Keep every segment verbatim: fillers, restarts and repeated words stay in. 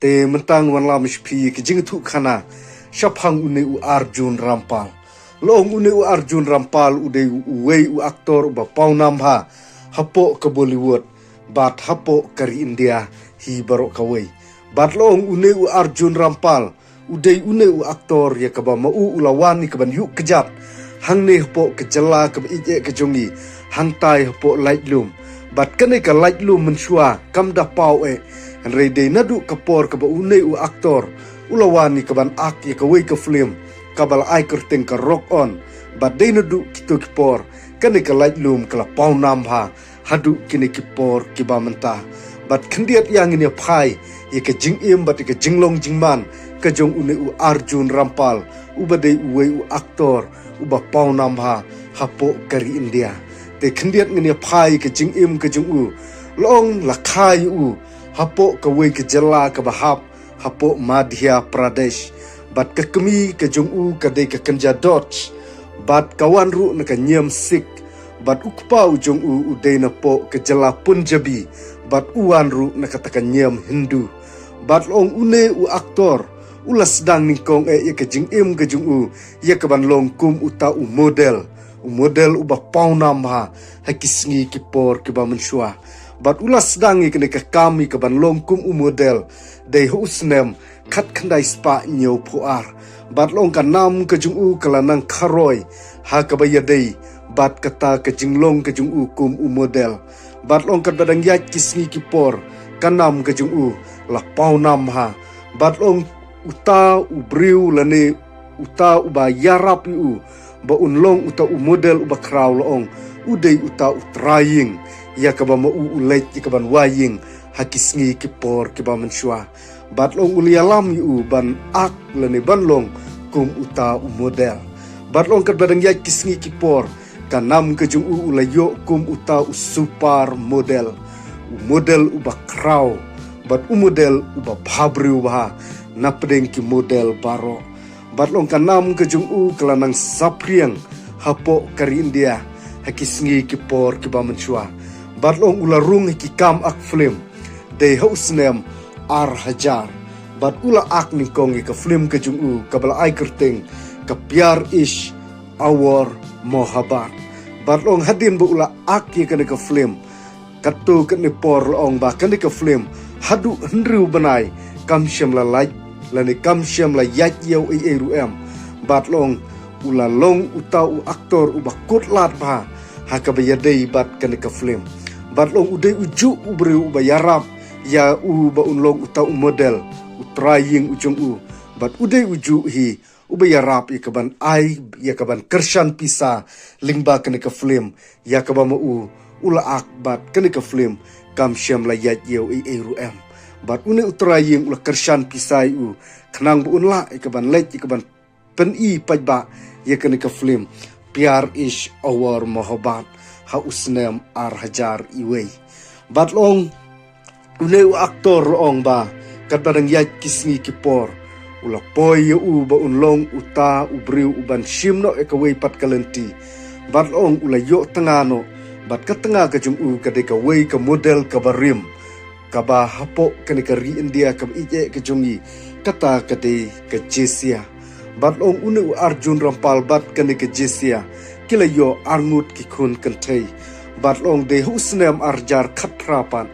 Te mynta ngan wanlam sha phi ka jingthoh khana shaphang une u Arjun Rampal. La ong une u Arjun Rampal u dei uwei u actor uba pawnam bha hapoh ka Bollywood bad hapoh ka ri India hi baroh kawei. Bad la ong une u Arjun Rampal u dei une u actor ïa kaba ma u u la wan ïa kaban ïuh kjat hangne hapoh ka jylla kaba ïeit eh ka jong ngi, hangtai hapoh Laitlum. Bad kane ka Laitlum mynshuwa kam da paw eh, hynrei dei naduh ka por kaba une u actor u la wan ïa kaban ak ïa kawei ka film kaba la ai kyrteng ka Rock On. Bad dei naduh kito ki por kane ka Laitlum ka la pawnam bha haduh kine ki por kiba mynta. Bad khyndiat ïa ngin ïa phai ïa ka jingim bad ïa ka jinglong jingman ka jong une u Arjun Rampal uba dei uwei u actor uba pawnam bha hapoh ka ri India. Te khyndiat ngin ïa phai ïa ka jingim ka jong u. La ong la kha ïa u hapoh kawei ka jylla kaba hap hapoh Madhya Pradesh. Bad ka kmie ka jong u ka dei ka kynja Dutch. Bad ka wan ruh na ka niam Sikh. Bad u kpa u jong u u dei napoh ka jylla Punjabi. Bad u wan ruh na kata ka niam Hindu. Bad la ong une u actor u la sdang nyngkong eh ïa ka jingim ka jong u ïa kaban long kum uta u model. U model uba pawnam bha ha ki sngi ki por kiba mynshuwa. Bad u la sdang ïa kane ka kam ïa kaban long kum u model dei ha u snem khatkhyndai spah hynñiewphew ar. Bad la ong ka nam ka jong u ka la nang kharoi ha kaba ïadei bad kata ka jinglong ka jong u kum u model. Bad la ong katba dang ïaid ki sngi ki por ka nam ka jong u la pawnam bha. Bad la ong uta u briew lane uta uba ïarap ïa u ba un long uta u model uba khraw la ong u dei uta u trai ïing ïa kaba ma u u leit ïa kaban wai ïing ha ki sngi ki por kiba mynshuwa. Bad la ong u la ïalam ïa u ban ak lane ban long kum uta u model. Bad la ong katba dang ïaid ki sngi ki por ka nam ka jong u u la ïoh kum uta u super model. U model uba khraw bad u model uba bha briew bha na pdeng ki model baroh. Bad la ong ka nam ka jong u ka la nang saphriang hapoh ka ri India ha ki sngi ki por kiba mynshuwa. Bad la ong u la rung ha ki kam ak film dei ha u snem ar hajar. Bad u la ak nyngkong ïa ka film ka jong u kaba la ai kyrteng ka Pyar Ishq Aur Mohabbat. Bad la ong hadien ba u la ak ïa kane ka film katto katne por la ong ba kane ka film haduh hynriew bnai kam shym la lait lane kam shym la ïaid ïa u ei ei ruh em. Bad la ong u la long uta u actor uba kut lad bha ha kaba ïadei bad kane ka film. Bad la ong u dei u juh u briew uba ïarap ïa u ba un long uta u model u trai ïing u jong u. Bad u dei u juh hi uba ïarap ïa kaban ai ïa kaban kyrshan pisa lyngba kane ka film ïa kaba ma u u la ak bad kane ka film kam shym la ïaid ïa u ei ei ruh em. Bad une u trai ïing u la kyrshan pisa ïa u khnang ba un lah ïa kaban leit ïa kaban pyni paidbah ïa kane ka film Pyar Ishq Aur Mohabbat ha u snem ar hajar iwei. Bad la ong une u actor la ong ba katba dang ïaid ki sngi ki por u la poi ïa u ba un long uta u briew uban shim noh ïa kawei pat ka lynti. Bad la ong u la ïoh tnga noh bad ka tnga ka jong u ka dei kawei ka model kaba rim kaba hapoh kane ka ri India kaba ïeit eh ka jong ngi kata ka dei ka Jessia. Bad la ong une u Arjun Rampal bad kane ka Jessia ki la ïoh arngut ki khun kynthei. Bad la ong dei ha u snem ar hajar khatphra pat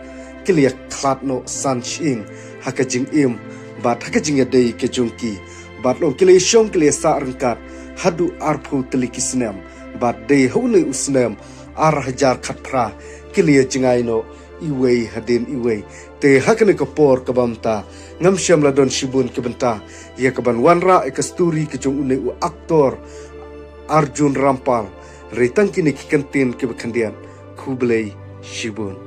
ki la ïa khlad noh san shyieng ha ka jingim bad ha ka jingïadei ka jong ki. Bad la ong ki la ïa shong ki la ïa sah ryngkat haduh arphew tylli ki snem. Bad dei ha une u snem ar hajar khatphra ki la ïa jngai noh iwei hadien iwei. Te ha kane ka por kaba mynta ngam shym la don shibun ki bynta ïa kaban wanrah ïa ka story ka jong une u actor Arjun Rampal. Hynrei tang kine ki kyntien kiba khyndiat. Khublei shibun.